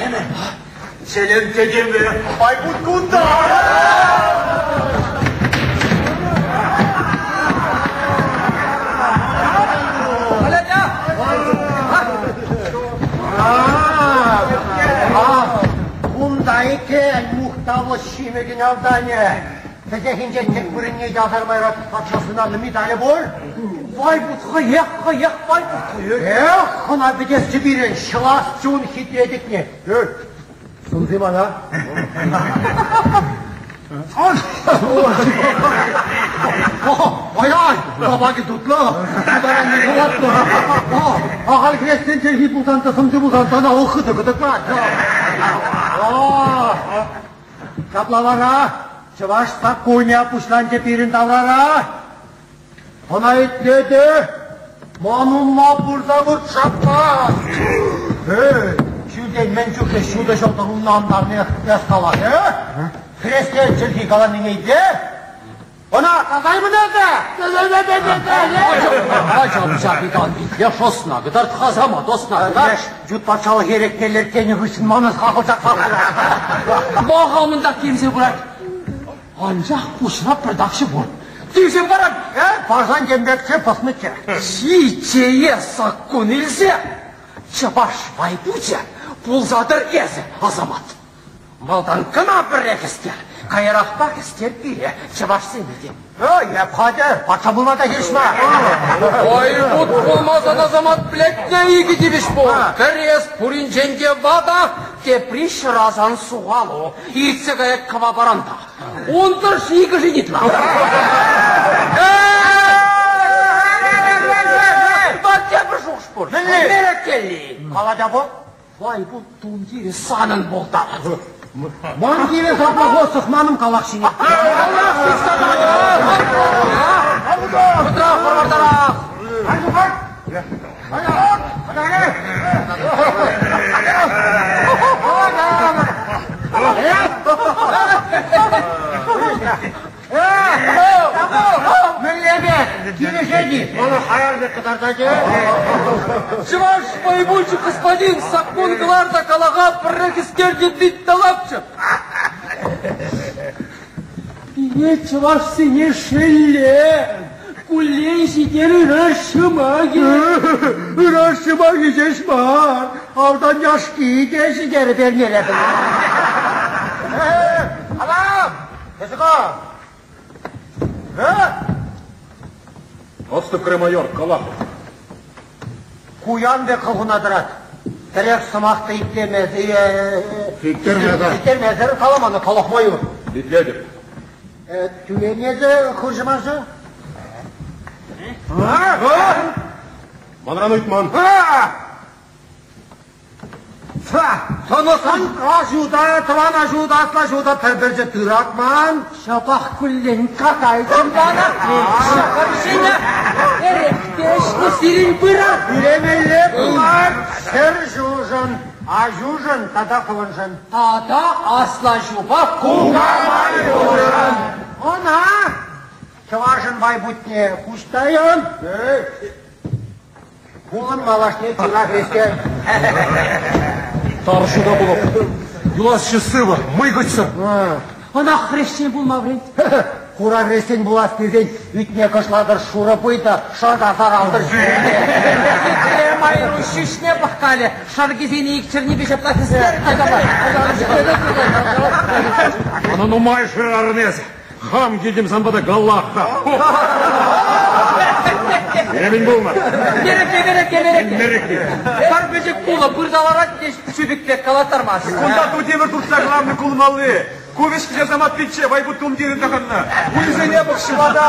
Тӗссемӗр, чӗлӗм тӗтӗмӗ вӑйпут кунта. Кунта иккен мухтавлӑ ҫимӗкӗн автанӗ. Пӗтехинче тӗк вырӑнне ясар майра патша сӑнарлӑ медалӗ пур. Вӑйпут хӑех, хӑех вӑйпут хӑех. Эх, хӑна пӗтесчӗ пирӗн ҫӑлас чун хитре тӗкне. Сунси мана. Ай-ай, табакӗ тутлӑ, тутаран хӑватлӑ. Ахаль хресчен чӗлхи пулсан та сӑмси пулсан тана вӑл хытӑ кӑтӑклать. Ҫапла вара чӑваш саккунӗ пуҫланчӗ пирӗн таврара. Ӑна итлетӗ, ман умма пырса вырт шаккас. Эй, ҫӳлтен мӗн чухлӗ ҫутӑ ҫӑлтӑр умна антарни эс калас, э? Хресчен чӗлхи каланине итле. Ӑна тасаймӑн эсӗ? Ача-пӑча питан итле шосна кӑтарт хасама тосна кӑтарт. Ют патшалӑх эреклеллертенӗ хыҫҫӑн манӑн хахӑлчак Махамӑн та килсе пырать. Анчах пуҫра пӗртакҫӑ пур. Тивсе парать. Парсан тем пекчӗ, пӑснӑччӗ. Ҫиччее саккун илсе чӑваш вайпучӗ пулса тӑр эсӗ, Асамат. Малтан кӑна пӗрре хӗстер, каярахпа хӗстер пире, чӑвашсене те. Эп хатӗр, патша пулма та хирӗҫ мар. Вайпут пулмасан Асамат плетне икӗ тивӗҫ пур. Пӗр эс пуринчен те ватӑ, тепри ҫӑрасан сухалу. Иртсе каять кӑвапаран та. Ун тӑрш икӗ ытла. Ман тепӗр шухӑш пур. Мӗнле? Мерекелли. Калатя пу. Вайпут тумтирӗ санӑн пултарать. Ман киле саппахо сӑхманӑм калак ҫине. Хытрах, хӑвӑртрах! Мӗнле пек? Килӗшет-и? Мана хаяр пек кӑтартать-и? Чӑваш вӑйпучӗ господин саккун кӑлар та калаха пӗрре хӗстерте пит талапчӑ. Пире чӑвашсене шелле. Куллен ҫитер ыраш ҫӑмахӗ. Ыраш ҫӑмахӗ ҫеҫ мар, автан яшки те ҫитерӗп эрнере. Алам! Эсӗ-ха! Отступкрӗ майор, калах. Куян пек хӑвна тӑрать. Пӗрех сӑмах та итлемесӗр. Сиктермесӗр. Сиктермесӗр каламана калах майор. Итлетӗп. Тӳленесӗ хурҫӑмарҫӑ? Манран ыйтман. Тӑнӑсан аҫу та, тӑван аҫу та, аслаҫу та пӗр-пӗрчӗ тырак ман. Ҫапах куллен какай чӑмпанӑ. Ҫӑкӑр ҫинӗ. Эрех те ӗҫнӗ сирӗн пыра. Ӳремелле пулать ҫӗр ҫулшӑн, аҫушӑн тата хӑвӑншӑн. Тата аслаҫупа Кукамайушӑн. Ӑна чӑвашӑн вайпутне куҫ тайӑн. Пулӑн малашне чуна хресчен. Тарҫу та пулӑп. Юласчӗ сывӑ, мӑйкӑчсӑр. Ӑна хресчен пулма вӗрент. Хура хресчен пулас тесен ӳтне кӑшлатӑр шурӑ пыйтӑ, шӑрка саралтӑр ҫӳрете. Хитре майру ҫӳҫне пӑхкалӗ, шӑркисене ик чӗрнипе ҫапла хӗстер. Ӑна нумай шырарӑн эсӗ. Хам килтӗм сан пата галлахха. Пире мӗн пулнӑ? Мерекке, мерекке, мерекке. Мерекке. Пӗр пӗчӗк пулӑ пырса ларать те ҫӳпӗк пек калаттармасть. Кунта тутимӗр туртса кӑларнӑ кулмалли. Ку вӗҫкӗ Асамат пичче вайпут тумтирӗ тӑхӑннӑ. Уйсене пӑх ҫӑпата.